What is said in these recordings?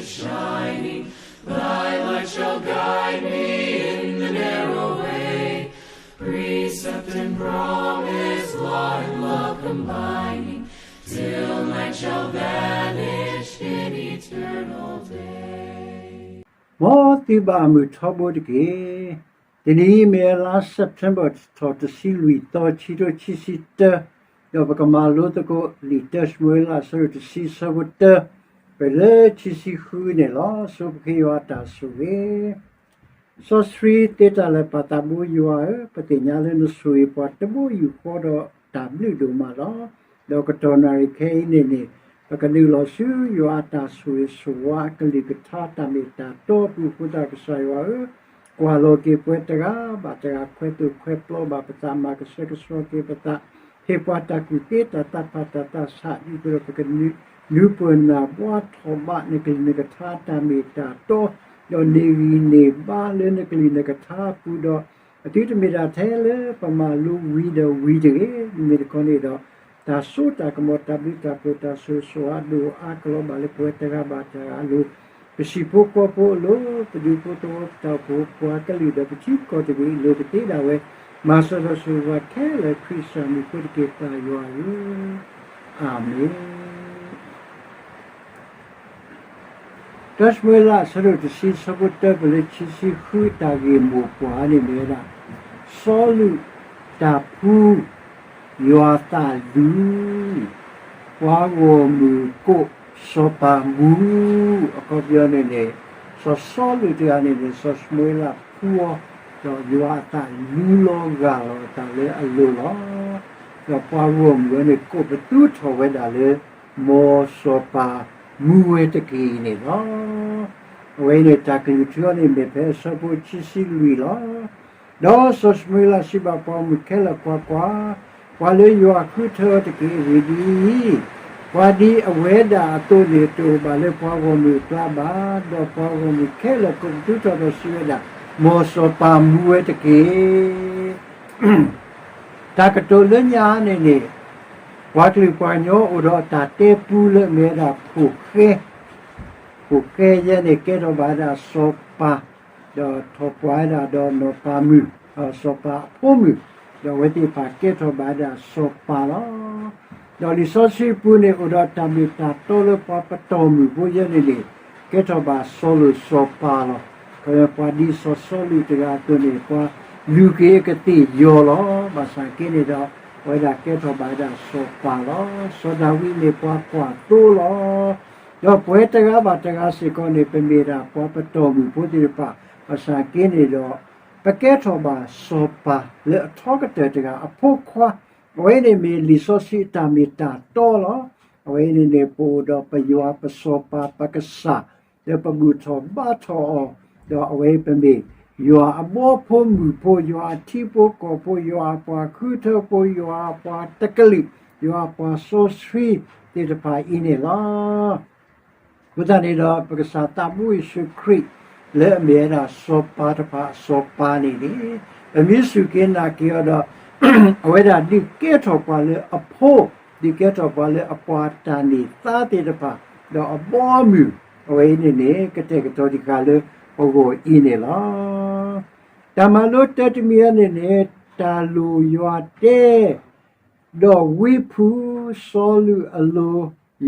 shining, thy light shall guide me in the narrow way. Precept and promise, law and love combining, till night shall vanish in eternal day. မ်သုဘၣ်မုာ်ထီဘိတက့ၢ်. တနံၤအံၤမ့ၢ်လါ September ထီၣ်တဆံလွံၢ်သီ ခံထိခံဆံတၢ, ဒီးပကမၤလိသကိးလံာ်တၢၡမူၤအ့လး အဆၢဒိၣ်တဆံ အဆၢဖိတၢ, ပလၢခံဆံဃုန့ၣ်လီၤ. ဆိပဃ့ယွၤအတၢ်ဆိၣ်ဂ့ၤ. စီဆှံသ့တၢ်လၢာ်ပၢ်သးဘိယွၤဧၢ, ပသ့ၣ်ညါလၢနဆိၣ်ဂ့ၤပှၤတဘိယူၢ်ဃီဒီး တၢ်ဘျုးဒိၣ်မးလီၤ. ဒီးကတီၢ်နၣ်ရံၣ်ခဲအံၤန့ၣ်န့ၣ်, ပကနုာ်လီၤဆူယွၤအတၢ်ဆိၣ်ဂ့ၤဆိၣ်ဝါအကလုၢ်ကထါ တၢ်မ့ၢ်တၢ်တီအပူၤအဃိသတး ကစၢ်ယွၤဧၢ, ကွၢ်လီၤက့ၤပှၤတဂၤဘၣ်တဂၤ ခွဲးသိၣ်ခွဲးပျီဘၣ်ပသး မၤကဆှဲကဆှီက့ၤပသး, ဟ့ၣ်ပှၤတၢ်ကူၣ်သ့တၢ်သးဖးတၢ်သးဆး ဒ်သိးဒီးပကနုာ်ပၢၢ်နၢ်ဘှါထီၣ်ဘၣ် နကလုၢ်နကထါတၢ်မ့ၢ်တၢ်တီ, ဒီးန့ၢ်ဂံၢ်န့ၢ်ဘါလၢနကလုၢ်နကထါအပူၤဒီး, အသုတမ့ၢ်ဒၣ်ထဲလၢပမၤလိဝံၤဒီးဝံၤတဂ့ၤ, မ့မ့ၢ်တခီန့ၣ်ဒီး တၢ်စိတၢ်ကမီၤ တၢ်ဘျုးတၢ်ဖှိၣ် တၢ်ဆိၣ်ဂ့ၤဆိၣ်ဝါအဒိၣ်အါကလီၤဘၣ်လၢပဝဲတဂၤဘၣ်တဂၤအလိၤ, ပဟံၣ်ဖိဃီဖိအလိၤ, ပဒူဖိသဝီ ပတၢ်အိၣ်ဖှိၣ်ပှၤကလုာ် ဒီးပထံပကီၢ်တဘ့ၣ်အလိၤကသ့ဒၣ်ဝဲ, မၤစၢၤဒီးဆိၣ်ဂ့ၤပှၤခဲလၢာ် ခရံာ်စၢ်မံၤအဃိတက့ၢ် ပၢ်ယွၤဧၢ, အၤမ့ၣ်. တၢၡမူၤအ့လး အဆၢဒိၣ်တဆံ အဆၢဖိတၢ ပလၢခံဆံဃု တၢ်ဂ့ၢ်မိၢ်ပှၢ်န့ၣ်မ့ၢ်ဝဲဒၣ်, စီလူးတၢ်ဖှူ ယွၤအသးလူၤ, ပှၤဂီၢ်မုၢ်ကိးစီၤပၤမူ, အခီပညီန့ၣ်န့ၣ်, စီၤစီလူးတဂၤန့ၣ်န့ၣ် စီၤၡမူၤအ့လးဖှူအီၤ, ဒီးယွၤအသးလူၤလီၤဂၢ်လီၤအသးလၢအလိၤလီၤ. ဒီးပှၤဂီၢ်မုၢ်ဝဲန့ၣ် ကိးပသူထီၣ်ဝဲဒၣ်လၢ မ်စီၤပၤမူဝဲတက့ၢ်န့ၣ်လီၤ. အဝဲအံၤန့ၣ် တၢ်ကလုၢ်ထူအီၤန့ၣ် မ့ၢ်ဖဲအဆၢဖိခံဆံလွံၢ်လီၤ. ဒီးစီၤၡမူၤအ့လးစံးဘၣ်ပှၤဂီၢ်မုၢ်ခဲလၢာ်, ကွၢ်ကွၢ်, ပှၤလၢယွၤဃုထၢအီၤတက့ၢ် အဂ့ၢ်ဒ်အံၤ, ပှၤဒ်အဝဲဒၣ်အသိးန့ၣ် တအိၣ်ဘၣ်လၢပှၤဂီၢ်မုၢ်အကျါဘၣ်. ဒီးပှၤဂီၢ်မုၢ်ခဲလၢာ်ကိးပသူထီၣ်ဒီးစံးဝဲဒၣ်, မ်စီၤပၤမူဝဲတက့ၢ်. တၢ်ကတိၤလၢညါန့ၣ်န့ၣ်, ပှၤကလုာ်ပှၤကညီအိၣ်ဒီးတၢ်တဲပူလၢအမ့ၢ်ဝဲဒၣ် ဖိၣ်ဃဲ, ဖိၣ်ဃဲယဲန့ၣ် ကဲထီၣ်ဘၣ်ဝဲဒၣ်စီၤပၤ, ဒီးထီၣ်ပှၢ်ဝဲဒၣ်ဒီးနီၢ်ပၤမုၣ်, စီၤပၤအဖိမုၣ်, ဒီးအဝဲသ့ၣ်တဖၣ်ကဲထီၣ်ဘၣ်ဝဲဒၣ်စီၤပၤလီၤ. ဒီးလံာ်စီဆှံပူၤန့ၣ် အိၣ်ဒီးတၢ်မ့ၢ်တၢ်တီလၢပှၤပတီၢ်မုၢ်ဖိယဲန့ၣ်န့ၣ်, ကဲထီၣ်ဘၣ်စီၤလိာ်စီၤပၤလီၤ. ခီပညီပှၤဒ်စီၤစီလူးတဂၤအသိးန့ၣ် ပှၤလူၤက့ၤအကသ့ၣ်ယီၤလီၤ. ဘၣ်ဆၣ်က့န့ၣ်ဒီး အဝဲဒၣ်ကဲထီၣ်ဘၣ်ဝဲဒၣ်စီၤပၤလီၤ. စီၤဒၤဝံးန့ၣ်ပှၤကွၢ်သိလီၤ. ဒီးပဝဲတဂၤဘၣ်တဂၤစ့ၢ်ကီးန့ၣ် ပမ့ၢ်ဒၣ်ပှၤပတီၢ်မုၢ်ဖိသ့ၣ်တဖၣ်, ဘၣ်ဆၣ်က့န့ၣ်ဒီး ပကဲထီၣ်ဘၣ်စီၤပၤလၢအထီကတၢၢ်တဂၤအဖိခွါ, အဝဲန့ၣ်မ့ၢ်လံာ်စီဆှံအတၢ်မ့ၢ်တၢ်တီလီၤ. အဝဲအံၤန့ၣ်န့ၣ် ပအိၣ်ဒီးပယွၤပစီၤပၤပကစၢ်, လၢပဘူၣ်ထီၣ်ဘါထီၣ်အီၤ, ဒီးအဝဲပမ့ၢ်ယွၤအဘီဖိမုၢ်ဖိ, ယွၤအထံဖိကီၢ်ဖိ, ယွၤအပှၤဃုထၢဖိ, ယွၤအပှၤတကလုာ်, ယွၤအပှၤစီဆှံသ့ၣ်တဖၣ်အံၤန့ၣ်လီၤ. အဃိသတးန့ၣ်ဒီး ပကစၢ်သးဘိယ့ၣ်ၡူးခရံာ် လၢအမ့ၢ်ဝဲဒၣ်စီၤပၤတဖၣ်အစီၤပၤန့ၣ်န့ၣ်, ပမ့ၢ်စူၢ်က့ၤနာ်က့ၤအီၤဒီး အဝဲဒၣ်ဒုးကဲထီၣ်ပှၤလၢအဖိ, ဒုးကဲထီၣ်ပှၤလၢအပှၤတၢ်န့ၢ်သါသ့ၣ်တဖၣ်, ဒီးအဘီအမုၢ်, အဝဲအံၤန့ၣ်န့ၣ် ကတဲာ်ကတီၤတံၢ်ဃာ်လၢပဂီၢ်အံၤန့ၣ်လီၤ. တၢ်မၤလိတၢတမံၤအံၤန့ၣ်န့ၣ် တၢ်လိၣ်ယွၤတဲ ဒီးဝံဖုး စီလူးအလိၤ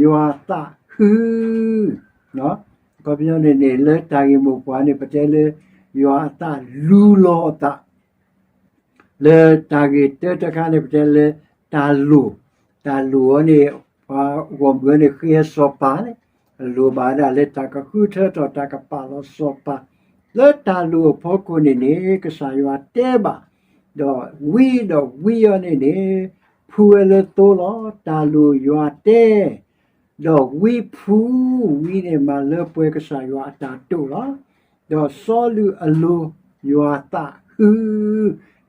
ယွၤသးဟု, အခီပညီန့ၣ်န့ၣ် လၢတၢ်ဂ့ၢ်မိၢ်ပှၢ်န့ၣ် ပတဲလၢ ယွၤအသးလူလီၤအသး, လၢတၢ်ဂ့ၢ်တၢတခါန့ၣ် ပတဲလၢ တၢ်လိၣ်, တၢ်လိၣ်အီၤန့ၣ် ပှၤဂီၢ်မုၢ်အီၤန့ၣ် ဃ့စီၤပၤန့ၣ် အလိၣ်ဘၣ်ဝဲဒၣ်လၢတၢ်ကဃုထၢထီၣ် တၢ်ကပာ်လီၤစီၤပၤ, လၢတၢ်လိၣ်အဖီခိၣ်န့ၣ်န့ၣ် ကစၢ်ယွၤတဲဘၣ်, ဒီးဝံဒီးဝံအီၤန့ၣ်န့ၣ် ဖုးဝဲလၢသိလီၤ. တၢ်လိၣ်ယွၤတဲ ဒီးဝံဖုး, ဝံန့ၣ်မၤလၢပှဲၤကစၢ်ယွၤအတၢ်တိာ်လီၤ. ဒီးစီလူးအလိၤ ယွၤအသးဟု,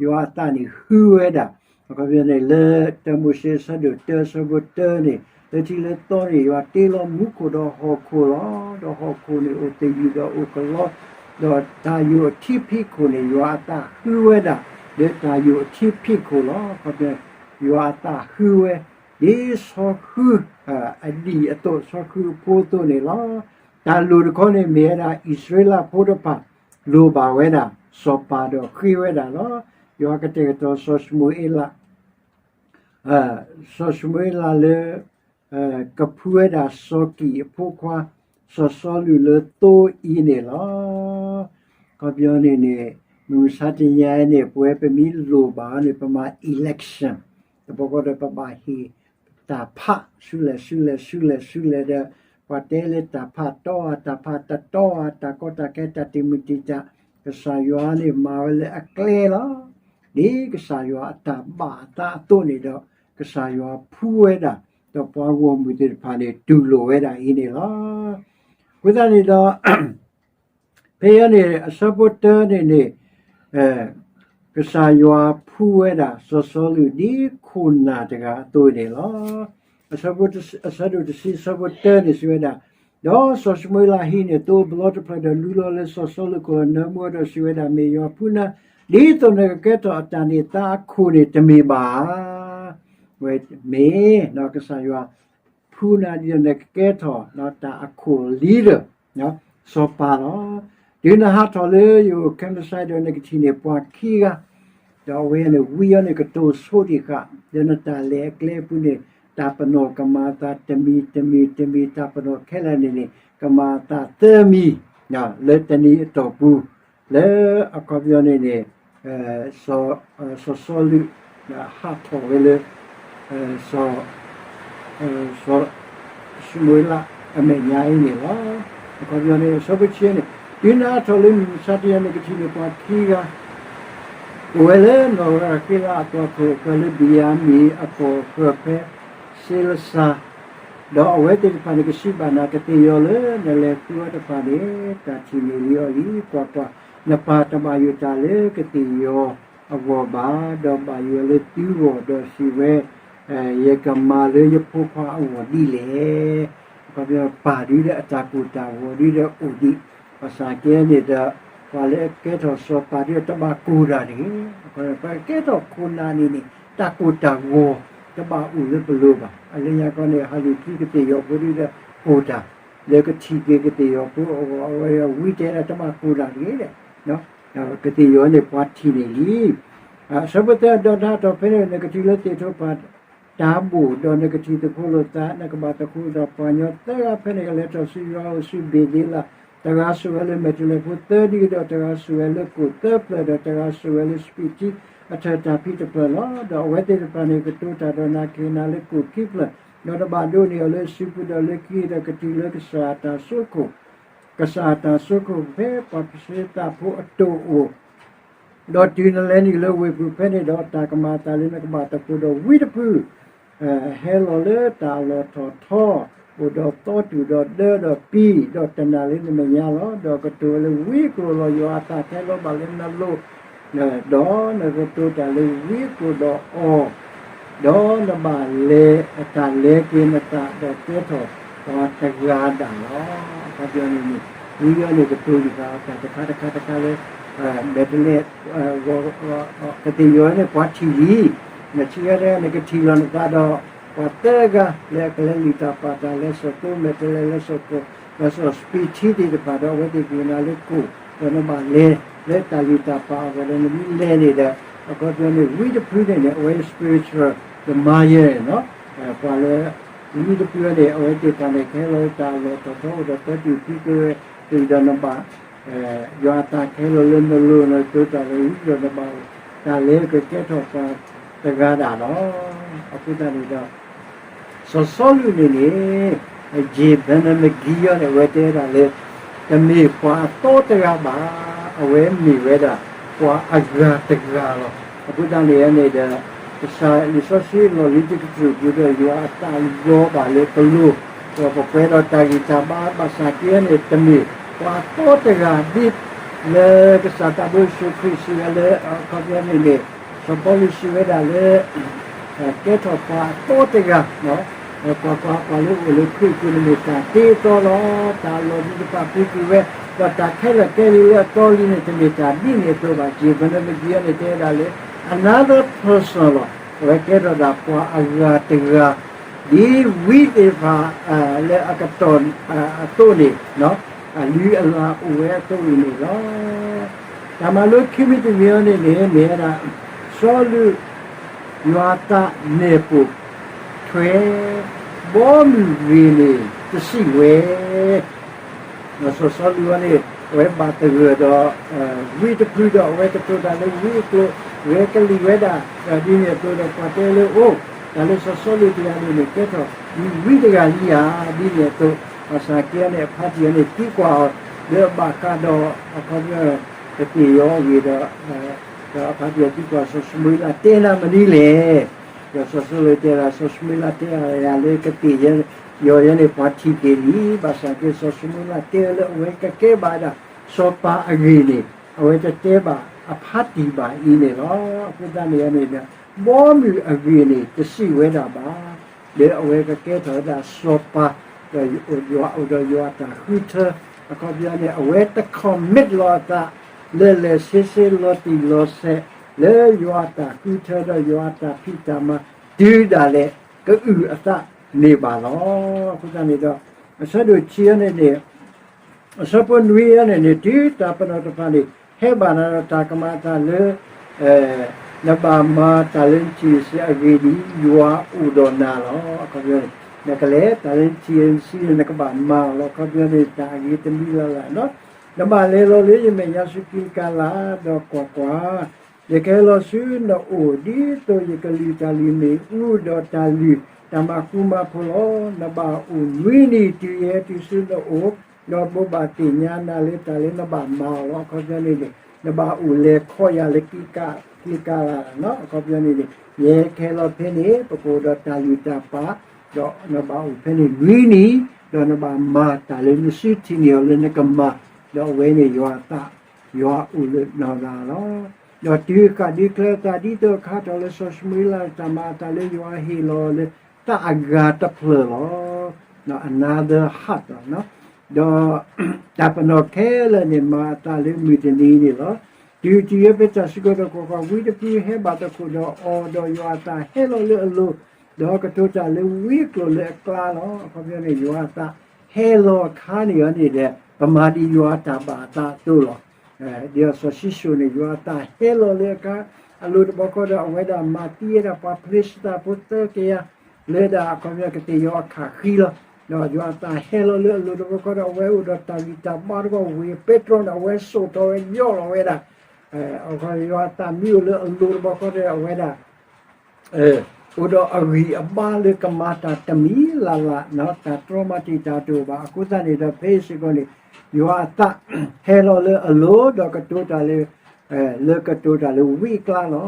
ယွၤအသးန့ၣ်ဟုဝဲဒၣ်, အခီပညီန့ၣ် လၢတၢမိၤၡ့အဆၢဒိၣ်တၢ အဆၢဖိတၢန့ၣ် လၢထံးလၢသီန့ၣ် ယွၤတ့လီၤမူခိၣ်ဒီးဟီၣ်ခိၣ်လီၤ. ဒီးဟီၣ်ခိၣ်န့ၣ်အိၣ်သယုၢ်ဒီးအိၣ်ကလီ, ဒီးတၢ်ယိာ်အထံဖံးခိၣ်န့ၣ် ယွၤအသးဟုဝဲဒၣ် လၢတၢ်ယိာ်အထံဖံးခိၣ်လီၤ. အခီပညီ ယွၤအသးဟုဝဲ ဒ်စီၤဃု အဒံၣ်အသိး စီၤဃုအဖိအသိးန့ၣ်လီၤ. တၢ်လိၣ်တခီန့ၣ်မ့ၢ်ဝဲဒၣ် အံၣ်စရ့လးဖိတဖၣ် လိၣ်ဘၣ်ဝဲဒၣ် စီၤပၤဒီးဃ့ဝဲဒၣ်လီၤ. ယွၤကတဲာ်ကတီၤစီၤၡမူၤအ့လး စီၤၡမူၤအ့လးလၢ ကဖှူဝဲဒၣ်စီၤကံၣ်အဖိခွါ စီၤစီလူးလၢသိအံၤန့ၣ်လီၤ. အခီပညီန့ၣ်န့ၣ် မုၢ်မဆါတနံၤအံၤန့ၣ် ပဝဲပမ့ၢ်လိၣ်ဘၣ်အီၤန့ၣ် ပမၤ election တဘျီဃီဒီးပဘၣ်ဟ့ၣ်တၢ်ဖးဆူလဲၣ်ဆူလဲၣ်ဆူလဲၣ်ဆူလဲၣ်ဒီး ပှၤတဲလၢတၢ်ဖးတီဧါ တၢ်ဖးတတီဧါ တၢ်ကီတၢ်ခဲ တၢ်တံာ်မုၢ်တံာ်တာ် ကစၢ်ယွၤန့ၣ်မၤဝဲလၢအကျဲလီၤ. ဒ်ကစၢ်ယွၤအတၢ်ဘၣ်အသးအသိးန့ၣ်ဒီး ကစၢ်ယွၤဖှူဝဲဒၣ် ဒီးပှၤဂီၢ်မုၢ်သ့ၣ်တဖၣ်န့ၣ် တူၢ်လိာ်ဝဲဒၣ်အံၤန့ၣ်လီၤ. အဃိသတးန့ၣ်ဒီး ဖဲအံၤန့ၣ် အဆၢဖိတၢန့ၣ်န့ၣ် ကစၢ်ယွၤဖှူဝဲဒၣ်စီၤစီလူးဒ်ခိၣ်နၢ်တဂၤအသိးန့ၣ်လီၤ. အဆၢဖိတဆံ အဆၢဒိၣ်တဆံ အဆၢဖိတၢန့ၣ်စံးဝဲဒၣ်, ဒီးစီၤၡမူၤအ့လးဟံးန့ၢ်သိအဘျီတဖျၢၣ်ဒီး လူလီၤလၢစီၤစီလူးအခိၣ်လီၤ နၢမူအီၤဒီးစံးဝဲဒၣ်, မ့ၢ်ယွၤဖှူနၤ ဒ်သိးနကကဲထီၣ်အတၢ်န့ၢ်သါအခိၣ်န့ၣ်တမ့ၢ်ဘၣ်ဧါ. ဝဲမ့ၢ် ကစၢ်ယွၤ ဖှူနၤဒ်သိးနကကဲထီၣ်တၢ်အခိၣ် leader စီၤပၤလီၤ. တုၤနဟးထီၣ်လၢယအိၣ်ခဲမုၢ်ဆါဒီး နကထံၣ်န့ၢ်ပှၤခံဂၤ, ဒီးအဝဲန့ၣ်ဝံအီၤန့ၣ်ကတိၤဆိဒံးဃာ်, ဒီးနတၢ်လဲၤအကျဲအပူၤန့ၣ် တၢ်ပနီၣ်ကမၤအသးတမံၤတမံၤတမံၤ, တၢ်ပနီၣ်ခဲလၢာ်န့ၣ်န့ၣ် ကမၤအသးသၢမံၤ လၢတနံၤအတီၢ်ပူၤ, လၢအခီပညီန့ၣ်န့ၣ် စီၤစီလူး ဟးထီၣ်ဝဲလၢ စီၤ စီၤၡမူၤအ့လးအမဲာ်ညါအံၤန့ၣ်လီၤ. အခီပညီန့ၣ် အဆၢဖိတဆံန့ၣ်, တုၤနဟးထီၣ်လၢမုၢ်မဆါတနံၤ နကထံၣ်န့ၢ်ပှၤခံဂၤ, အိၣ်ဝဲလၢနီၢ်ရၤဃ့လးအကီၢ်ခိၣ် ပှၤလၢဘံၣ်ယၤမံၣ်အကီၢ်ဃၢၤဖဲ စ့လစၤ, ဒီးအဝဲသ့ၣ်တဖၣ်န့ၣ် ကစံးဘၣ်နၤ, ကသ့ၣ်ယီၤလၢနလဲၤဃုအီၤတဖၣ်န့ၣ် တၢ်ထံၣ်န့ၢ်လံအီၤလံ. ကွၢ်ကွၢ်, နပၢ်တဘၣ်ယိၣ်တၢ်လၢကသ့ၣ်ယီၤအဂီၢ်ဘၣ်, ဒီးဘၣ်ယိၣ်လၢသုဂီၢ်, ဒီးစံးဝဲ, ယကမၤလၢယဖိခွါအဂီၢ်ဒ်လဲၣ်. အခီပညီ ပၢ်ဒ်ဒီးအတၢ်ကိၢ်တၢ်ဂီၤဒ်ဒီးအိၣ်ဒံး, ဘၣ်ဆၣ်ကဲန့ၣ်ဒီး ပှၤလၢအကဲထီၣ်စီၤပၤဒ်ဒီးတဘၣ်ကိၢ်တၢ်တဂ့ၤ, ပှၤကဲထီၣ်ခိၣ်နၢ်န့ၣ်န့ၣ် တၢ်ကိၢ်တၢ်ဂီၤ တဘၣ်အိၣ်လၢပလိၤဘၣ်. အလၢညါခီန့ၣ် ဟးလူၤခံကသ့ၣ်ယီၤဖိဒ်ဒီးကိၢ်တၢ်, လၢကထံၣ်က့ၤကသ့ၣ်ယီၤဖိအဂီၢ် အဝဲဝံတဲဒၣ်တဘၣ်ကိၢ်တၢ်တဂ့ၤ, ကသ့ၣ်ယီၤန့ၣ်ပှၤထံၣ်န့ၢ်လံ. အဆၢဖိသၢ, ဒီးနဟးထီၣ်ဖဲန့ၣ် နကထံၣ်လၢသ့ၣ်ထိဖး တၢ်ဘိၣ်, ဒီးနကထံၣ်သခီလိာ်သး, နကဘၣ်သခီလိာ်သး ပှၤကညီသၢဂၤဖဲန့ၣ် ကလဲၤထီၣ်ဆူယွၤအအိၣ်ဆူဘ့ၤသ့လး, တဂၤဆိၣ်ဝဲလၢမဲာ်တဲၤလဲၤဖိသၢဒံ, ဒီးတဂၤဆိၣ်ဝဲလၢကိၣ်သၢဖျၢၣ်, ဒီးတဂၤဆိၣ်ဝဲလၢစပံးထံအထၢၣ်တၢ်ဖံးတဖျၢၣ်လီၤ. ဒီးအဝဲသ့ၣ်တဖၣ်န့ၣ် ကတိၤတၢ်ဒီးနၤ ကဟ့ၣ်နၤလၢကိၣ်ခံဖျၢၣ်, ဒီးနဘၣ်ဒိးန့ၢ်အီၤလၢအစုပူၤ, ဒီးလၢခံဒီး ကတုၤလၢကစၢ်အတၢ်ဆိခိၣ်, ကစၢ်အတၢ်ဆိခိၣ်ဖဲပှၤပၢၤသ့သးဖိအတိၢ်အိၣ် ဒီးတုၤနလဲၤနုာ်လၢဝ့ၢ်ပူၤဖဲန့ၣ်ဒီး တၢ်ကမၤအသးလၢနကဘၣ်သခီဒီးဝံတဖု, ဟဲလီၤလၢတၢ်အလီၢ်ထီၣ်ထီ, အိၣ်ဒီးသီတူၢ်ဒီးဒၢဒီးပံ, ဒီးတနၢ်လၢနမဲာ်ညါလီၤ. ဒီးကတိၤဝဲလၢဝံကျိၤလီၤ, ယွၤအတၢ်ခဲလီၤဘၣ်လၢနလိၤ, ဒီးနကတိၤတၢ်လၢဝံကျိၤဒီးအီၤ, ဒီးနဘၣ်လဲၤအတၢ်လဲၤက့ၤနသး ဒီးကဲထီၣ်ပှၤတဂၤဒၣ်လီၤ. အခီပညီန့ၣ်န့ၣ် ဝံအီၤန့ၣ်ကတိၤဒံးဃာ်အတၢ်တခါတခါတခါလၢ မဲာ်တဲၤလဲၤ ကသ့ၣ်ယီၤန့ၣ်ပှၤထံၣ်လံ, နထံၣ်ဝဲဒၣ် နကထံၣ်လီၤနသးဒီး ပှၤသၢဂၤလၢအကလဲၤလုၢ်တၢ်ပာ်တၢ်လၢစီၤသိမဲာ်တဲၤလဲၤ လၢစီၤကိၣ် လၢစီၤစပံးထံသ့ၣ်တဖၣ်ဒီး အဝဲသ့ၣ်ကဟ့ၣ်နၤလၢကိၣ်, ဒီးနဘၣ်လဲၤလၢတၢ်လုၢ်တၢ်ပာ်အဂီၢ်ဒီးနမ့ၢ်လဲၤန့ၣ်ဒီး အခီပညီန့ၣ် ဝံတဖုန့ၣ်န့ၣ် အဝဲ spiritual ဒီးမၤယဲၢ်န့ၣ်လီၤ. ပှၤလၢ ဝံတဖုန့ၣ် အဝဲသ့ၣ်တဖၣ်န့ၣ် ကဟဲလီၤလၢတၢ်အလီၢ်ထီၣ်ထီ အိၣ်ဒီးသီတူၢ်ဖံးကရၢ တုၤဒီးနဘၣ် ယွၤအတၢ်ခဲလီၤလၢနလိၤ နကတိၤတၢ်လၢဝံဒီးနဘၣ်အိၣ် တၢ်လဲၤကကဲထီၣ်ပှၤတဂၤဒၣ်လီၤ. အဃိသတးန့ၣ်ဒီး စီၤစီလူးန့ၣ်န့ၣ် ယ့ၣ်ဘနမကံအီၤန့ၣ် အဝဲတဲဒၣ်လၢ တမ့ၢ်ပှၤအသီတဂၤဘၣ်, အဝဲမ့ၢ်ဝဲဒၣ်ပှၤအဂၤတဂၤလီၤ. အဃိသတးန့ၣ်န့ၣ်ဒီး ကစၢ်လံာ်စီဆှံလီၢ်လံၤတကတြူၢ်ပူၤဒီး ယွၤအတၢ်လီၤဘၣ်လၢပလိၤ, ဒီးပပှဲၤဒီးတၢ်ဂံၢ်တၢ်ဘါ ဘၣ်ဆၣ်က့န့ၣ် တမ့ၢ်ပှၤအသီတဂၤဒ် လၢကစၢ်သးဘိယ့ၣ်ၡူးခရံာ်စံးဝဲလၢ အခီပညီန့ၣ်န့ၣ် စီၤပီလူးစံးဝဲဒၣ်လၢ ကဲထီၣ်ပှၤအသီတဂၤ, ကွၢ်ကွၢ်, ပှၤလၢအအိၣ်လၢခရံာ်အပူၤန့ၣ်မ့ၢ်တၢ်တ့အသီလီၤ. တၢ်လီၢ်လံၤတဖၣ်ပူၤကွံာ်ဝဲ, ဒီးတၢ်ခဲလၢာ်ကဲလံလၢအသီလံန့ၣ် တမ့ၢ်တၢ်ဒ်န့ၣ်အသိးဘၣ်. ယ့ၣ်ဘနမကံအီၤန့ၣ် တဲဝဲဒၣ်လၢ another person လီၤ. အဝဲကဲထီၣ်ဒၣ်ပှၤအဂၤတဂၤ ဒ်ဝံသ့ၣ်တဖၣ် လၢအကတီၢ်အသိးန့ၣ် အလုၢ်အလၢ်အိၣ်ဝဲအသိးအံၤန့ၣ်လီၤ. တၢ်မၤလိခံမံၤတမံၤအံၤန့ၣ်န့ၣ် မ့ၢ်ဝဲဒၣ် စီၤလူး ယွၤအသးနဲၣ်ပိာ်ထွဲ ဘီမုၢ်ဂ့ၤန့ၣ်တစံးဝဲ ဒီးစီၤစီလူးအံၤန့ၣ် အဝဲဘၣ်သဂၢၢ်ဒီး ဝံတဖုဒီး အဝဲကတိၤတၢ်လၢဝံအကျိာ် ဂဲၤကလံၣ်ဝဲဒၣ် ဒီးဒ်န့ၣ်အသိးဒီး ပှၤတဲလၢအအိၣ် တၢ်လၢစီၤစီလူးတဂၤန့ၣ်န့ၣ် ကဲထီၣ်ဒ်ဝံတဂၤလံဧါ ဒ်န့ၣ်အသိး ဘၣ်ဆၣ်က့န့ၣ် အဖါတံၢ်အံၤန့ၣ် သံကွၢ်အီၤ လၢအဘၣ်ဃးဒီး အခီပညီ ကသ့ၣ်ယီၤအဂ့ၢ်ဒီး ဒီးအဖါတံၢ်အံၤသံကွၢ် စီၤၡမူၤအ့လးတဲနၤမနုၤလဲၣ်. ဒီးစီၤစီလူးတဲဒၣ် စီၤၡမူၤအ့လးတဲယၤလၢကသ့ၣ်ယီၤယဲန့ၣ် ပှၤထံၣ်က့ၤလံ, ဘၣ်ဆၣ်က့ စီၤၡမူၤအ့လးတဲလၢအဝဲကကဲဘၣ်ဒၣ် စီၤပၤအဂ့ၢ်န့ၣ် အဝဲတတဲဘၣ်အဖါတံၢ်ဘၣ်အံၤန့ၣ်လီၤ. အဃိသတးန့ၣ်န့ၣ် ဘီမုၢ်အဂ့ၢ်န့ၣ် တစံးဝဲဒၣ်ဘၣ် လၢအဝဲကကဲထီၣ်ဝဲဒၣ်စီၤပၤ ဒီးယွၤအိၣ်ဒီးယွၤအတၢ်ဃုထၢ အခီပညီန့ၣ် အဝဲတ commit လီၤအသး လၢလဲၤဆ့ဆ့လီၤတံၢ်လီၤဆဲး လၢယွၤအတၢ်ဃုထၢဒီးယွၤအတၢ်ဖံးတၢ်မၤ တုၤဒၣ်လဲာ်ကအုၣ်အသးန့ၣ်ဘၣ်လီၤ. အဃိသတးန့ၣ်ဒီး အဆၢဒိၣ်ခံအံၤန့ၣ်န့ၣ် အဆၢဖိနွံအံၤန့ၣ်န့ၣ် တုၤတၢ်ပနီၣ်တဖၣ်န့ၣ် ဟဲဘၣ်နၤဒီးတၢ်ကမၤအသးလၢ နဘၣ်မၤတၢ်လၢနထံၣ်စ့ၢ်အဂ့ၢ်ဒ်အံၤ ယွၤအိၣ်ဒီးနၤလီၤ. အခီပညီန့ၣ် နကလဲၤတၢ်လၢနထံၣ်စ့ၢ်န့ၣ် နကဘၣ်မၤအီၤလီၤ. အခီပညီန့ၣ် တၢ်အဂ့ၤတမံၤလၢ်လၢ်လီၤ. နဘၣ်လဲၤလီၤလၢယမဲာ်ညါဆူကံးကလး ဒီးကွၢ်ကွၢ်, ယကဟဲလီၤဆူနအိၣ် ဒ်သိးယကလုၢ်တၢ်လုၢ်မ့ၣ်အူ ဒီးတၢ်လုၢ်တၢ်မၤဃူမၤဖိးလီၤ. နဘၣ်အိၣ်နွံနံၤတုၤယဟဲတုၤဆူနအိၣ်, ဒီးဘိးဘၣ်သ့ၣ်ညါနၤလၢတၢ်လၢနဘၣ်မၤအီၤလီၤ. အခီပညီန့ၣ်န့ၣ် နဘၣ်အိၣ်လဲၤခီယၤလၢကံးကလးလီၤ. အခီပညီန့ၣ်န့ၣ် ယဟဲကဟဲလီၤဖဲန့ၣ် ပကအိၣ်ဒီးတၢ်လုၢ်တၢ်ပာ်, ဒီးနဘၣ်အိၣ်ဖဲန့ၣ်နွံနံၤ, ဒီးနဘၣ်မၤတၢ်လၢနစုထံၣ်န့ၢ်အီၤလၢနကမၤ, ဒီးအဝဲန့ၣ်ယွၤအသး ယွၤအိၣ်လၢနၤလီၤ. ဒီးတုၤဃၣ်ဒုးချၢအသးဒ်သိးအခါထီၣ်လၢစီၤၡမူၤအ့လး တၢ်မၤအသးလၢယွၤဟ့ၣ်လီၤလၢသးအဂၤတဖျၢၣ်လီၤ. another heart လီၤ. ဒီးတၢ်ပနီၣ်ခဲလၢာ်န့ၣ် မၤအသးလၢမုၢ်တနံၤန့ၣ်လီၤ. တုၤတုၤယဲဖဲတၢ်စုကဝဲၤဒီးကွၢ်ကွၢ် ဝံတဖုဟဲဘၣ်သကိးဒီးအီၤ, ဒီးယွၤအသးဟဲလီၤလၢအလိၤ, ဒီးကတိၤတၢ်လၢဝံအကျိာ်လၢအကျါလီၤ. အခီပညီန့ၣ် ယွၤအသးဟဲလီၤအခါန့ၣ်အံၤန့ၣ်ဒီး ပမၤဒ်ယွၤအတၢ်ဘၣ်အသးအသိးလီၤ. ဒ်စီၤၡံၣ်စိၣ်န့ၣ် ယွၤအသးဟဲလီၤလၢအခါ အလိၤတဘျီဃီဒီး အဝဲဒၣ်မၤသံဝဲဒၣ်ပှၤဖလ့ၡသးဖိသၢကယၤ လၢဒၣ်အခီပညီကသ့ၣ်ယီၤအခးဃံလီၤ. ဒီးယွၤအသးဟဲလီၤလၢအလိၤတဘျီဃီဒီး အဝဲအိၣ်ဒီးတၢ်ဂံၢ်တၢ်ဘါတဘျီ ဝ့ၢ်ပဲတြီန့ၣ် အဝဲစိာ်ထီၣ်ဝဲယီၢ်လီၤဝဲဒၣ် အခီပညီ ယွၤအသးမ့ၢ်အိၣ်လၢအလိၤတဘျီဃီဒီး အဝဲဒၣ် အိၣ်ဒီးအဂံၢ်အဘါလၢကမၤတၢ်တမံၤလၢ်လၢ်, တၢ်တြီမၤတံာ်တာ်တအိၣ်ဘၣ်. အဃိသတးန့ၣ်ဒီး ဖဲအံၤစ့ၢ်ကီးန့ၣ် ယွၤအသးဟဲလီၤလၢအလိၤ ဒီးကတိၤတၢ်လၢ လၢကတိၤတၢ်လၢဝံအကျါလီ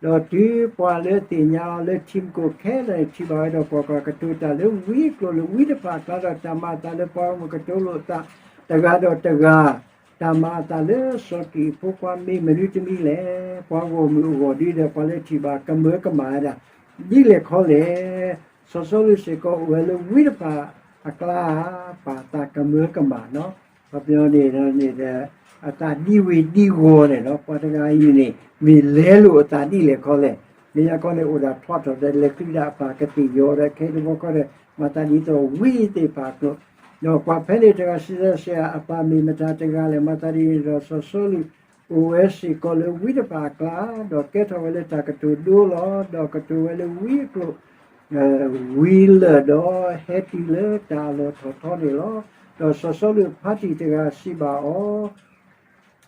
ၤ. ဒီးတုၤပှၤလၢအသ့ၣ်ညါအီၤလၢထံမူခိၣ်ခဲလၢာ်န့ၣ် ထံၣ်ဘၣ်ဝဲဒီးကွၢ်ကွၢ် ကတိၤတၢ်လၢဝံအကျိာ်လၢဝံတဖၣ်အကျါ ဒီးတၢ်မၤအသးလၢပှၤဂီၢ်မုၢ်ကတိၤလိာ်အသးတဂၤဒီးတဂၤ တၢ်မၤအသးလၢစီၤကံးဖိခွါမ့ၢ်မနုၤတမံၤလဲၣ်. ပှၤဂီၢ်မုၢ်အဂီၢ်ဒ်ဒီး ပှၤလၢထံၣ်ဘၣ်ကမၢကမၣ်ဝဲဒၣ် ဒ်လဲၣ်ခီလဲၣ်. စီၤစီလူးစ့ၢ်ကီးအိၣ်ဝဲလၢဝံတဖၣ်အကျါ ပာ်သးကမၢကမၣ်လီၤ. အခီပညီန့ၣ်ဒီး အသးဒံဝ့ၤဒံဂီၤန့ၣ်လီၤ. ပှၤတဂၤအံၤန့ၣ် မ့ၢ်လဲလိာ်အသးဒ်လဲၣ်ခီလဲၣ်. မ့ၢ်ညါခီန့ၣ် အိၣ်ဒၣ်ဖျီထီၣ်ဒီး လဲၤချုးဒၣ်အပၢ်ကသ့ၣ်ယီၤဒီး ခဲတဘျီဃီဒီး မၤသးဒ်သိးဝံသ့ၣ်တဖၣ်အကျိာ် ဒီးပှၤဖဲန့ၣ်တဂၤ စံးဆၢအပၢ် မ့ၢ်မတၤတဂၤလဲၣ်. မၤသးဒ်န့ၣ်ဒီး စီၤစီလူးအိၣ်ဝဲစ့ၢ်ကီးလၢဝံတဖၣ်အကျါ ဒီးကဲထီၣ်ဝဲလၢတၢ်ကတိၤဒိလီၤ. ဒီးကတိၤဝဲလၢဝံအကျိာ် ဝံၤလၢာ်ဒီး ဟဲတုၤလၢတၢ်အလီၢ်ထီၣ်ထီန့ၣ်လီၤ. ဒီးစီၤစီလူးအဖါတံၢ်တဂၤစံးဘၣ်အီၤ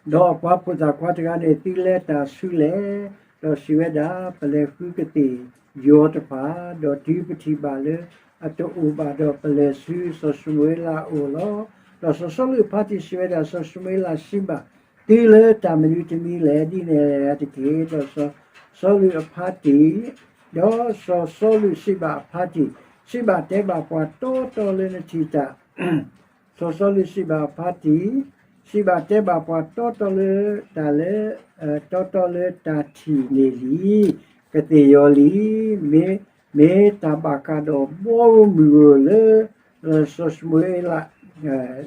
ဒီးအပှၤဖိသၣ်ခွါတဂၤန့ၣ် သုလဲၤတၢ်ဆူလဲၣ်. ဒီးစံးဝဲဒၣ် ပလဲၤဃုကသ့ၣ်ယီၤတဖၣ်, ဒီးတုၤပထံၣ်ဘၣ်လၢအတအိၣ်ဘၣ်ဒီး ပလဲၤဆူစီၤၡမူၤအ့လးအအိၣ်လီၤ. ဒီးစီၤစီလူးအဖါတံၢ်စံးဝဲဒၣ် စီၤၡမူၤအ့လးစံးဘၣ် သုလၢတၢ်မနုၤတမံၤလဲၣ်. ဒ်န့ၣ်တက့ၢ်. ဒီးစီၤစီလူးအဖါတံၢ် ဒီးစီၤစီလူးစံးဘၣ်အဖါတံၢ်, စံးဘၣ်တဲဘၣ်ပှၤတီတီလၢနထံၣ်တၢ် စီၤစီလူးစံးဘၣ်အဖါတံၢ်, စံးဘၣ်တဲဘၣ်ပှၤတီတီလၢတၢ်လၢ တီတီလၢတၢ်ထံၣ်န့ၢ်လံ, ကသ့ၣ်ယီၤလံ, မ့ၢ် မ့ၢ်တၢ်ဘၣ်ဃးဒီးဘီဧိၤမုၢ်ဧိၤလၢ စီၤၡမူၤအ့လး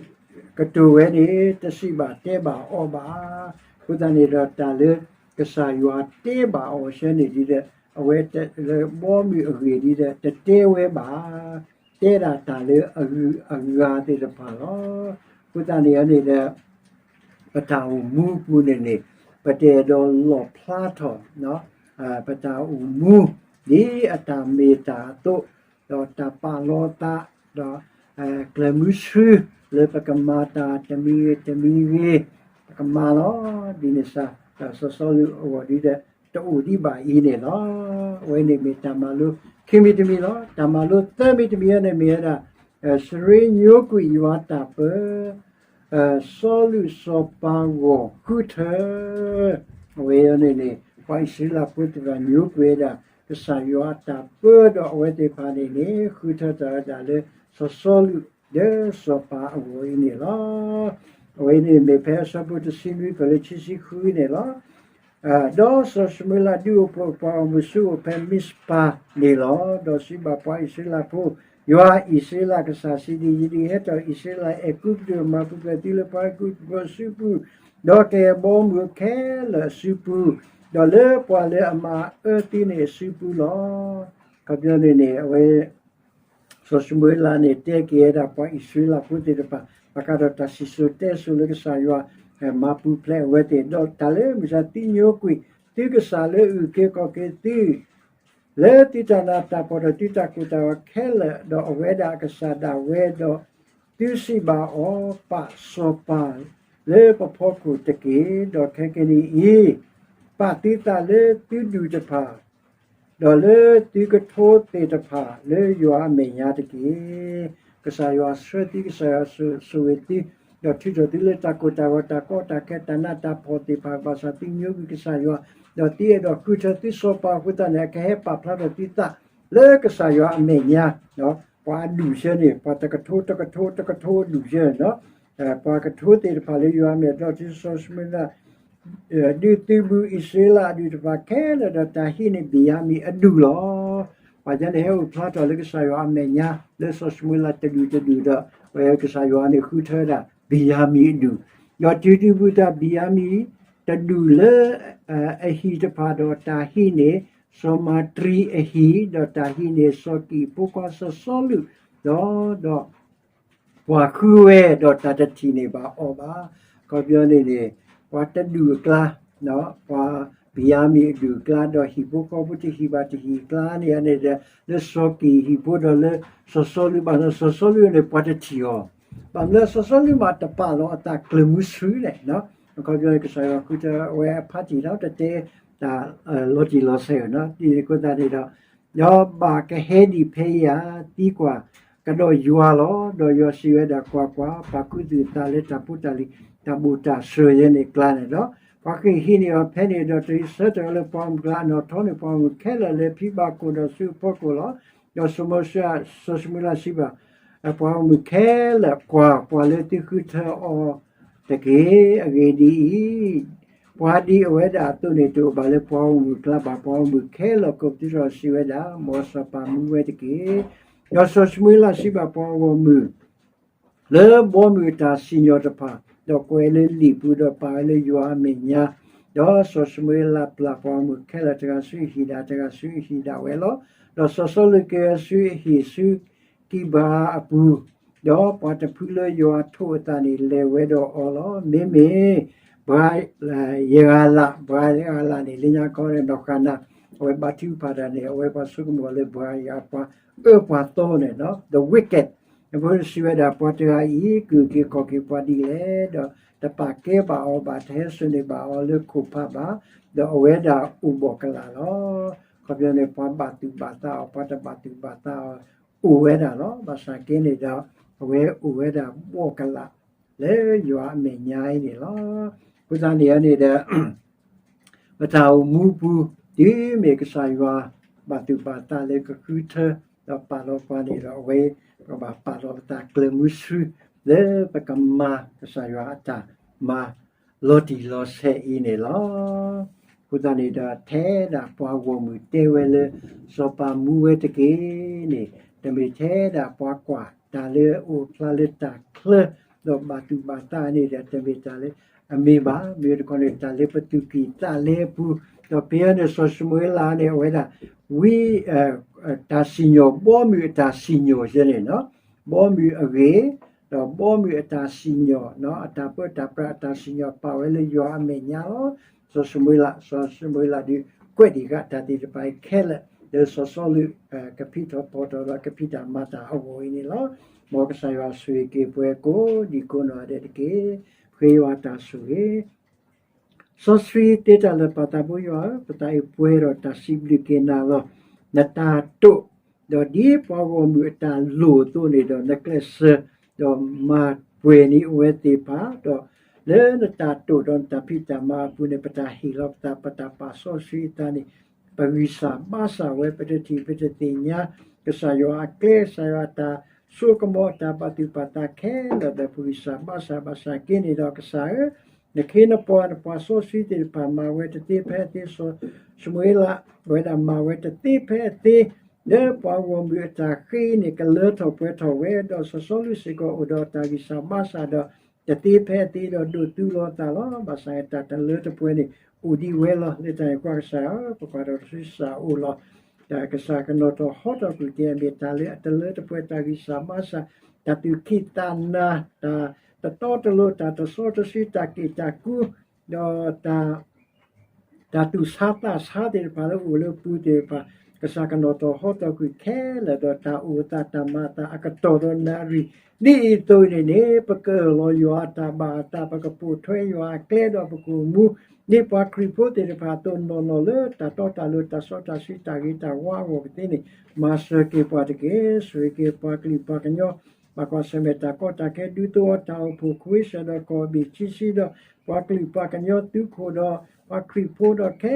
ကတိၤဝဲန့ၣ် တစံးဘၣ်တဲဘၣ်အီၤဘၣ်. အဃိသတးန့ၣ်ဒီး တၢ်လၢကစၢ်ယွၤတဲဘၣ်အီၤဆၢန့ၣ်ဒ်ဒီး အဝဲလၢဘီမုၢ်အဂ့ၢ်ဒ်ဒီး တတဲဝဲဘၣ်, တဲဒၣ်တၢ်လၢအဂုၤအဂၤသ့ၣ်တဖၣ်လီၤ. အဃိသတးန့ၣ်န့ၣ်ဒီး ပတၢ်အိၣ်မူပူၤန့ၣ်န့ၣ် ပတအဲၣ်ဒိးလီၣ်ဖျါထီၣ် ပတၢ်အိၣ်မူ ဒ်အတၢ်မ့ၢ်တၢ်အသိး, ဒီးတၢ်ပာ်လီၤသး, ဒီးကျၢၤမုဆူ လၢပကမၤတၢ်တမံၤဂ့ၤတမံၤဂ့ၤ ပကမၤလီၤ. ဒ်န့ၣ်စ့ၢ် ဒီးစီၤစီလူးအဂီၢ်ဒ်ဒီး တအိၣ်ဒံးဘၣ်အံၤန့ၣ်လီၤ. အဝဲန့ၣ်မ့ၢ်တၢ်မၤလိခံမံၤတမံၤလီၤ. တၢ်မၤလိသၢမံၤတမံၤအံၤန့ၣ်မ့ၢ်ဝဲဒၣ် စရ့ညိကွံာ်ယွၤတၢ်ပၢ စီၤစီလူးစီၤပၤအဂီၢ်ဃုထၢ အဝဲန့ၣ်န့ၣ် ပှၤအံၣ်စရ့လးဖိသ့ၣ်တဖၣ်ညိကွံာ်ဝဲဒၣ် ကစၢ်ယွၤအတၢ်ပၢဒီးအဝဲသ့ၣ်တဖၣ်န့ၣ်န့ၣ် ဃုထၢထီၣ်ဝဲဒၣ်လၢ စီၤစီလူး ဒီးစီၤပၤအဂီၢ်အံၤန့ၣ်လီၤ. အဝဲန့ၣ်မ့ၢ်ဖဲအဆၢဖိတဆံနွံဖဲလၢခံဆံဃုန့ၣ်လီၤ. ဒီးစီၤၡမူၤအ့လးဒုးအိၣ်ဖှိၣ်ပှၤဂီၢ်မုၢ်ဆူအအိၣ်ဖဲမံးစပၤန့ၣ်လီၤ. ဒီးစံးဘၣ်ပှၤအံၣ်စရ့လးဖိ, ယွၤအံၣ်စရ့လးကစၢ်စံးဒ်အံၤ, ယဒုးဟဲထီၣ်အံၣ်စရ့လးအဲၤကူပတူး မၤပူၤဖျဲးသုလၢပှၤအဲၤကူပတူးအစုပူၤ, ဒီးကဟဲဘီမုၢ်ခဲလၢာ်အစုပူၤ, ဒီးလၢပှၤလၢအမၤအၢသုန့ၣ်အစုပူၤလီၤ. ခီပညီန့ၣ်န့ၣ် အဝဲ စီၤၡမူၤအ့လးန့ၣ် တဲက့ၤဝဲဒၣ်ပှၤအံၣ်စရ့လးဖိသ့ၣ်တဖၣ် ဘၣ်ဃးဒီးတၢ်စံၣ်စိၤတဲစိၤလၢကစၢ်ယွၤ မၤပူၤဖျဲးအဝဲသ့ၣ်, ဒီးတၢ်လၢမုၢ်ဆါ သုညိကွံာ်သုကစၢ်လၢအုၣ်က့ၤခီၣ်က့ၤသု လၢသုတၢ်နးတၢ်ဖှီၣ်ဒီးသုတၢ်ကိၢ်တၢ်ဂီၤခဲလၢာ်, ဒီးအဝဲဒၣ်အကစၢ်ဒၣ်ဝဲ, ဒီးသုစံးဘၣ်အီၤ, ပာ်စီၤပၤလၢပဖီခိၣ်တက့ၢ်. ဒီးခဲကနံၣ်အံၤ ပာ်သုသးလၢသုဒူၣ်တဖၣ် ဒီးလၢသုကထိသ့ၣ်တဖၣ်လၢယွၤအမဲာ်ညါတက့ၢ်. ကစၢ်ယွၤဆှၢသု, ကစၢ်ယွၤဆိၣ်ဂ့ၤသု, ဒီးထုးထီၣ်သုလၢတၢ်ကိၢ်တၢ်ဂီၤ တၢ်ကီတၢ်ခဲ တၢ်နးတၢ်ဖှီၣ်သ့ၣ်တဖၣ် ဘၣ်ဆၣ်သုညိကွံာ်ကစၢ်ယွၤ, ဒီးသုအဲၣ်ဒိးဃုထၢသုစီၤပၤအဃိသတးန့ၣ် အကဟဲပာ်ဖျါထီၣ်သုသးလၢကစၢ်ယွၤအမဲာ်ညါ, ပှၤအဒူၣ်ဆၢန့ၣ် ပှၤတကထိတကထိတကထိအဒူၣ်ဆၢန့ၣ်လီၤ. ပှၤကထိသ့ၣ်တဖၣ်လၢယွၤအမဲာ်ညါ ဒီးစီၤၡမူၤအ့လး ဒုးသုးဘူးအံၣ်စရ့လးအဒူၣ်တဖၣ်ခဲလၢာ် ဒီးတၢ်ဟံးန့ၢ်ဘ့ၣ်ယၤမံၣ်အဒူၣ်လီၤ. ပှၤကညီန့ၣ်ဟဲအိၣ်ဖျါထီၣ်လၢကစၢ်ယွၤအမဲာ်ညါ လၢစီၤၡမူၤအ့လးတဒူၣ်တဒူၣ်ဒီး ဝဲကစၢ်ယွၤန့ၣ်ဃုထၢဝဲဒၣ် ဘ့ၣ်ယၤမံၣ်အဒူၣ်, ဒီးတုၤဒုးဘူးတၢ်ဘ့ၣ်ယၤမံၣ်တဒူၣ်လၢ အဟံၣ်တဖၣ်ဒီးတၢ်ဟံးန့ၢ် စီၤမၤတရံအဟံၣ် ဒီးတၢ်ဟံးန့ၢ်စီၤကံၣ်ဖိခွါစီၤစီလူး, ဒီး ဒီး ပှၤဃုဝဲဒီးတၢ်တထံၣ်န့ၢ်ဘၣ်အီၤဘၣ်. အခီပညီန့ၣ်န့ၣ် ပှၤတဒူၣ်အကျါ, ပှၤဘ့ၣ်ယၤမံၣ်အဒူၣ်အကျါ ဒီးဟံၣ်ဖိဃီဖိတဟံၣ်ဘၣ်တဟံၣ်အကျါန့ၣ်န့ၣ်ဒီး လၢစီၤကံၣ်ဟံၣ်ဖိဒီးလၢစီၤစီလူးဘၣ်ဒီး စီၤစီလူးန့ၣ် ပှၤတထံၣ်အီၤ, ဘၣ်မနုၤလၢစီၤစီလူးမးတပာ်လီၤအသးကျၢၤမုဆူလဲၣ်. အခီပညီန့ၣ် ကစၢ်ယွၤဃုထၢဝဲအဖါတံၢ်လီၤ တတဲတၢ်လီၤတံၢ်လီၤဆဲးဧိၤ, ဒ်န့ၣ်အဃိသတးန့ၣ်ဒီး ဒီးဘၣ်ကဟဲဒံးဖဲအံၤဧါ, သံကွၢ်ကဒီးယွၤလီၤ. ဒီးယွၤစံးဝဲဒၣ်, ကွၢ်ကွၢ်, ပာ်ခူသူၣ်အသးလၢတၢ်ဖိတၢ်လံၤ တၢ်ဘိၣ်တၢ်စၢၤယဲန့ၣ်အကျါန့ၣ်လီၤ. ပှၤဃ့ၢ်ဟံးန့ၢ်အီၤဖဲန့ၣ်ဒီး တၢ်ဆၢထၢၣ်အီၤလၢပှၤဂီၢ်မုၢ်အကျါ အနီၣ်ထိန့ၢ်ပှၤဂီၢ်မုၢ်ခဲလၢာ်လၢဖံဘၣ်ခိၣ်ဒီးဆူအဖီခိၣ်လီၤ. ဒီးစီၤၡမူၤအ့လး, စီၤၡမူၤအ့လးစံးဘၣ် ပှၤဂီၢ်မုၢ်ခဲလၢာ်, ကွၢ်, ပှၤလၢသုဃုထၢအီၤတက့ၢ်. အဂ့ၢ်ဒ်အံၤ, ပှၤဒ်အဝဲဒၣ်အသိးန့ၣ် တအိၣ်ဘၣ်လၢပှၤဂီၢ်မုၢ်အကျါဘၣ်. ပှၤဂီၢ်မုၢ်ခဲလၢာ်ကိးပသူထီၣ်စံးဝဲဒၣ်, မ်စီၤပၤမူဝဲတက့ၢ်. ဒီးစီၤၡမူၤအ့လးစံးဘၣ်ပှၤဂီၢ်မုၢ် လၢဘီမုၢ်အတၢ်စံၣ်ညီၣ်တဖၣ်, ဒီးကွဲးလၢလံာ်ပူၤ ဒီးပာ်ဝဲလၢယွၤအမဲာ်ညါ, ဒီးစီၤၡမူၤအ့လးပျၢ်ပှၤဂီၢ်မုၢ်ခဲလၢာ် တဂၤဆူအဟံၣ်ဒၣ်တဂၤ ဆူအဟံၣ်ဒၣ်ဝဲလီၤ. ဒီးစီၤစီလူးက့ၤဝဲဆူအဟံၣ်ဆူ ကံးဘါအပူၤ, ဒီးပှၤတဖုလၢယွၤထိးအသးန့ၣ် လဲၤဝဲဒီးအီၤလီၤ. မ့မ့ၢ် ပှၤယဂၤလၢ်, ပှၤယဂၤလၢ်န့ၣ် လၢညါခီန့ၣ် နီၢ်ဃၤနၤ အဝဲဘါထုကဖၣ်တၢ်န့ၣ် အဝဲပှၤဆိကမိၣ်လၢပှၤယၤပှၤအၢပှၤသီန့ၣ် the wicked အဃိစံးဝဲဒၣ် ပှၤတဂၤအံၤ ကအုၣ်က့ၤခီၣ်က့ၤပှၤဒ်လဲၣ်, ဒီးတပာ်ကဲဘၣ်အီၤဘၣ်, တဟဲစိာ်န့ၢ်ဘၣ်အီၤလၢခိၣ်ဖးဘၣ်, ဒီးအဝဲဒၣ်အိၣ်ဘှီၣ်ကလာ်လီၤ. အခီပညီန့ၣ် ပှၤဘၣ်သူၣ်ဘၣ်သးအီၤ, ပှၤတဘၣ်သူၣ်ဘၣ်သးအီၤ အိၣ်ဝဲဒၣ်လီၤ. ဘၣ်ဆၣ်က့န့ၣ်ဒီး အဝဲအိၣ်ဝဲဒၣ်ဘှီၣ်ကလာ် လၢယွၤအမဲာ်ညါအံၤန့ၣ်လီၤ. အဃိသတးန့ၣ်န့ၣ်ဒီး ပတၢ်အိၣ်မူပူၤ တုၤမ့ၢ်ကစၢ်ယွၤဘၣ်သူၣ်ဘၣ်သးလၢကဃုထၢ ဒီးပာ်လီၤပှၤန့ၣ်ဒီး အဝဲပကဘၣ်ပာ်လီၤပသးကျၢၤမုဆူ လၢပကမၤကစၢ်ယွၤအတၢ်မၤ လီၤတံၢ်လီၤဆဲးအံၤန့ၣ်လီၤ. အဃိသတးန့ၣ်ဒီး ထဲဒၣ်ပှၤဂီၢ်မုၢ်တဲဝဲလၢ စီၤပၤမူဝဲတက့ၢ်န့ၣ် တမ့ၢ်ထဲဒၣ်ပှၤကွၢ်တၢ်လၢအအိၣ်ဖျါလၢတၢ်ချၢ ဒီးဘၣ်သူၣ်ဘၣ်သးန့ၣ်ဒီး တမ့ၢ်တၢ်လၢ အမ့ၢ်ဘၣ်, မ့ၢ်တခီန့ၣ် တၢ်လၢပသူၣ်ကံၢ်သးလဲအပူၤ, ဒီးဖဲအံၤန့ၣ် စီၤၡမူၤအ့လးန့ၣ် အဝဲဒၣ် ဝံ တၢ်စံၣ်ညီၣ် ဘီမုၢ်အတၢ်စံၣ်ညီၣ်ယဲန့ၣ်လီၤ. ဘီမုၢ်အဂ့ၢ်, ဒီးဘီမုၢ်အတၢ်စံၣ်ညီၣ်, အတၢ်ပၢတၢ်ပြးအတၢ်စံၣ်ညီၣ် ပာ်ဝဲလၢယွၤအမဲာ်ညါလီၤ. စီၤၡမူၤအ့လး, စီၤၡမူၤအ့လးဒုး ကွဲးဒံးဃာ်တၢ်သ့ၣ်တဖၣ်အံၤခဲလၢာ် လၢစီၤစီလူး ကဖံးထီၣ်ဖီထီၣ်ဒီးကဖံးတၢ်မၤတၢ်အဂီၢ်အံၤန့ၣ်လီၤ. မ်ကစၢ်ယွၤဆိၣ်ဂ့ၤက့ၤပှၤကိးဒံကိးနီၢ်ဂၤဒဲးတက့ၢ်. ဃ့ယွၤတၢ်ဆိၣ်ဂ့ၤ စီဆှံသ့တၢ်လၢာ် ပၢ်သးဘိယွၤဧၢ, ပသးအံၤပှဲၤဒီးတၢ်စံးဘျုးက့ၤနၤလီၤ. နတၢ်တိာ်, ဒီးဒ်ပှၤဂီၢ်မုၢ်အတၢ်လိၣ်အသိးန့ၣ်ဒီး နကျဲးစၢး ဒီးမၤပှဲၤန့ၢ်အဝဲသ့ၣ်တဖၣ်, ဒီးလၢနတၢ်တိာ်ဒီးနတၢ်ဖံးတၢ်မၤအပူၤန့ၣ် ပတၢ်ဟ့ၣ်လီၤပသး ပတၢ်ပာ်စီဆှံအသးန့ၣ် ပဂံၢ်စၢ်ဘါစၢ်ဝဲ ပတထံၣ်ပတသ့ၣ်ညါ ကစၢ်ယွၤအကျဲ ကစၢ်ယွၤအတၢ်စိကမီၤ အတၢ်ပာ်သူၣ်ပာ်သးခဲလၢာ်ဒီး ပဂံၢ်စၢ်ဘါစၢ် ဘၣ်ဆၣ်က့န့ၣ်ဒီးကစၢ်ဧၢ, နခ့နပှၤ နပှၤစီဆှံသ့ၣ်တဖၣ် မၤဝဲတသ့ဖဲအသ့, စီၤၡမူၤအ့လး အဝဲဒၣ်မၤဝဲတသ့ဖဲအသ့, လၢပှၤဂီၢ်မုၢ်အတၢ်ဃ့န့ၣ် ကလၢထီၣ်ပှဲၤထီၣ်ဝဲ, ဒီးစီၤစီလူးစ့ၢ်ကီးအိၣ်ဒီးတၢ်ဂံၢ်စၢ်ဘါစၢ်ဒီး တသ့ဖဲအသ့ဒီးဒိးသူလီၤသးလီၤ. ဘၣ်ဆၣ်တၢ်တလၢတပှဲၤန့ၣ် အိၣ်ဒံးဝဲလီၤ. လၢတၢ်န့ၣ်အဃိ ကစၢ်ဧၢ, ပကွၢ်ဒီးတၢ်ဆူစၢ်အိၣ်လီၤ. တၢ်ကစၢ်ကနီၤထီၣ်ဟီထီၣ်ကွံာ်က့ၤ အမ့ၢ်တၢ်လၢအတလၢတပှဲၤ တၢ်ဂံၢ်စၢ်ဘါစၢ်, တၢ်သူၣ်ခံးသးနၤ, တၢ်တတီတလိၤ, တၢ်တစီတဆှံ, တၢ်က့ၣ်တၢ်ကူ, ဒီး တၢ်သူၣ်ဆါသးဆါသ့ၣ်တဖၣ်လၢအိၣ်လၢပူၤသ့ၣ်တဖၣ်, ကစၢ်ကနီၤထီၣ်ဟီထီၣ်ကွံာ်ခဲလၢာ်ဒီး တၢ်အိၣ်အသးတၢ်မၤအသးအကတီၢ်ဒီးနၣ်ရံၣ်, ဒ်အံၤအသိးန့ၣ်န့ၣ် ပကအၢၣ်လီၤယွၤအတၢ်ဘၣ်အသး, ပကပိာ်ထွဲယွၤအကျဲဒီးပကိၣ်မူ, ဒ်ပှၤခရံာ်ဖိသ့ၣ်တဖၣ်အသိးနီၢ်နီၢ် လၢတၢ်တီတၢ်လိၤ တၢ်စီတၢ်ဆှံ တၢ်ဂ့ၤတၢ်ဝါအဂီၢ်ကသ့န့ၣ် မၤစၢၤက့ၤပှၤတက့ၢ်. ဆိၣ်ဂ့ၤက့ၤပှၤကလုာ်ပှၤကညီ ဘၣ်ကွၢ်ဆၢၣ်မဲာ်တၢ်ကီတၢ်ခဲ ဒူသဝီတၢ်အိၣ်ဖှိၣ် ခွ့ဆၢၣ်ဒီးကီၢ်ဘ့ၣ် ခံဆံဒီး ပှၤကလုာ်ပှၤကညီသုးခိၣ်ဒီး ပှၤခရံာ်ဖိဒီးခဲလၢာ်ခဲ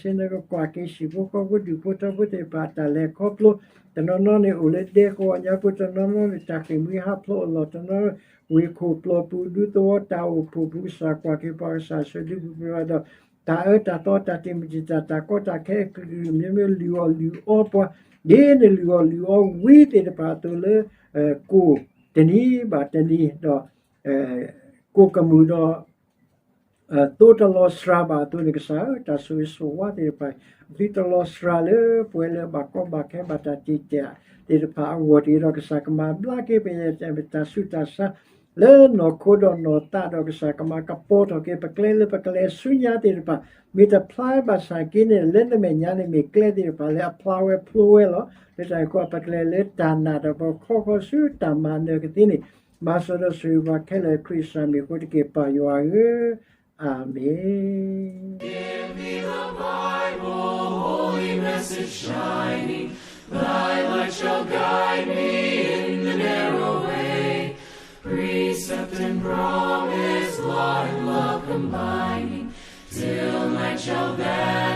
ဆ့ နကကွၢ်က့ၤဟံၣ်ဖိဃီဖိ ဒူၣ်ဖိထၢဖိသ့ၣ်တဖၣ် တၢ်လဲၤခီဖျိ, တနီၤနီၤန့ၣ်အိၣ်လၢဒဲကဝီၤညါပူၤ, တနီၤနီၤန့ၣ် တၢ်ဃ့ၢ်မှံဟးဖျိးအလီၢ်, တနီၤနီၤ ဝ့ၢ်ခိၣ်ပျီၢ်ပူၤ ဒူသဝီတၢ်အိၣ်ဖှိၣ်ပူၤ ကစၢ်ကွၢ်က့ၤပှၤ ကစၢ်ဆှၢဒုးပူၤပှၤဒီး တၢ်အၢတၢ်သီ တၢ်တံာ်မုၢ်တံာ်တာ် တၢ်ကီတၢ်ခဲအကလုာ်ကလုာ် မ့မ့ၢ်လုၢ်အီၣ်လုၢ်အီပှၤ ဒ်နလုၢ်အီၣ်လုၢ်အီဝံသ့ၣ်တဖၣ်အသိးလၢ ကိၣ်တနံၤဘၣ်တနံၤဒီး ကိၣ်ကမုာ်ဒီး သိတလီၤစှၤဘၣ်အသိးန့ၣ် ကစၢ်ဧၢ, တၢ်ဆိၣ်ဂ့ၤဆိၣ်ဝါသ့ၣ်တဖၣ် သုတလီၤစှၤလၢပဝဲလၢဘၣ်ကီဘၣ်ခဲဘၣ်တၢ်တံာ်တာ်သ့ၣ်တဖၣ်အဂီၢ်တက့ၢ်ဒီး ကစၢ်ကမၤဘျါက့ၤပတၢ်ဆူးတၢ်ဆါ လၢနီၢ်ခိဒီးနီၢ်သးဒီး ကစၢ်ကမၤကပီၤထီၣ်က့ၤ ပကျဲလၢပကလဲၤဆူညါသ့ၣ်တဖၣ် မ့ၢ်တဖျါဘၣ်ဆၣ်က့န့ၣ် လၢနမဲာ်ညါန့ၣ်မ့ၢ်ကျဲသ့ၣ်တဖၣ်လၢအဖျါဝဲဖျိဝဲလီၤ. လၢတၢ်န့ၣ်အဃိ ပကလဲၤလၢတၢ်နာ်ဒီး ပခီဃီဆူတၢ်မၤနၢၤကသ့န့ၣ် မၤစၢၤဒီးဆိၣ်ဂ့ၤပှၤခဲလၢာ် ခရံာ်စၢ်မံၤအဃိတက့ၢ် ပၢ်ယွၤဧၢ, အၤမ့ၣ်. Give me the Bible, holy message shining, thy light shall guide me in the narrow way, precept and promise, law and love combining, till night shall vanish